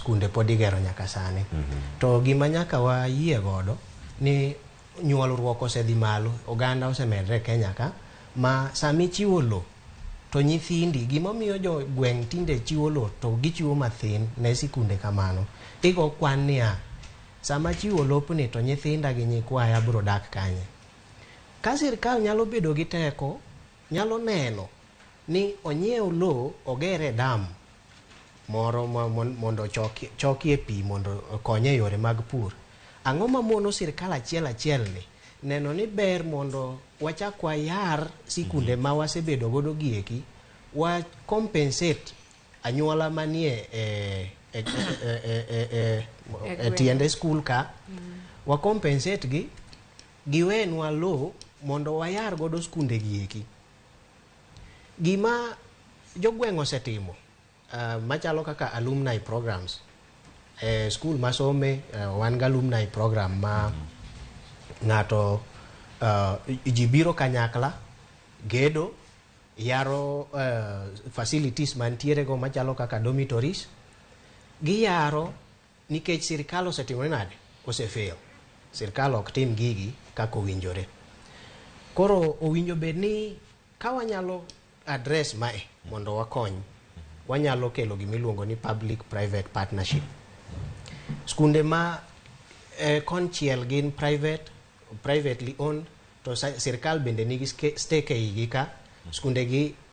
Skunde pod igero nyaka sani. To gima nyaka wayie godo ni nyuolruok osedhi malo, oganda osemedre e Kenya ka, ma sami chiwo lo to nyithindi, gimomiyo jo gweng' tinde chiwo lo to gichiwo mathin ne sikunde kamano, igo kwan niya, sama chiwo lopni to nyithinda gi nyikwaya biro dak kanye? Ka sirkal nyalo bedo gi teko, nyalo neno ni onyiew lo, ogere dam moro mondo chokie pi mondo okony e yore mag pur. Ang'o mamono sirkal achiel achiel ni neno ni ber mondo wachak wayar sikunde ma wasebedo godo gieki, wa compensate anyuola manie e tiende skul ka, wa compensate gi, giwenwa lo mondo wayar godo skunde gieki? Gima jogweng' osetimo machalo kaka alumni programs e skul masome, wan gi alumni program ma ng'ato, ji biro kanyakla gedo, yaro facilities mantiere go machalo kaka dormitories. Giyaro nikech sirikal osetimore nade? Osefail. Sirikal ok tim gigi kaka owinjore. Koro owinjo bed ni ka wanyalo address mae mondo wakony, wanyalo kelo gimiluongo ni public private partnership. Skunde ma konchiel gin privately owned, to sirikal bende nigi stake e igi ka skunde gi.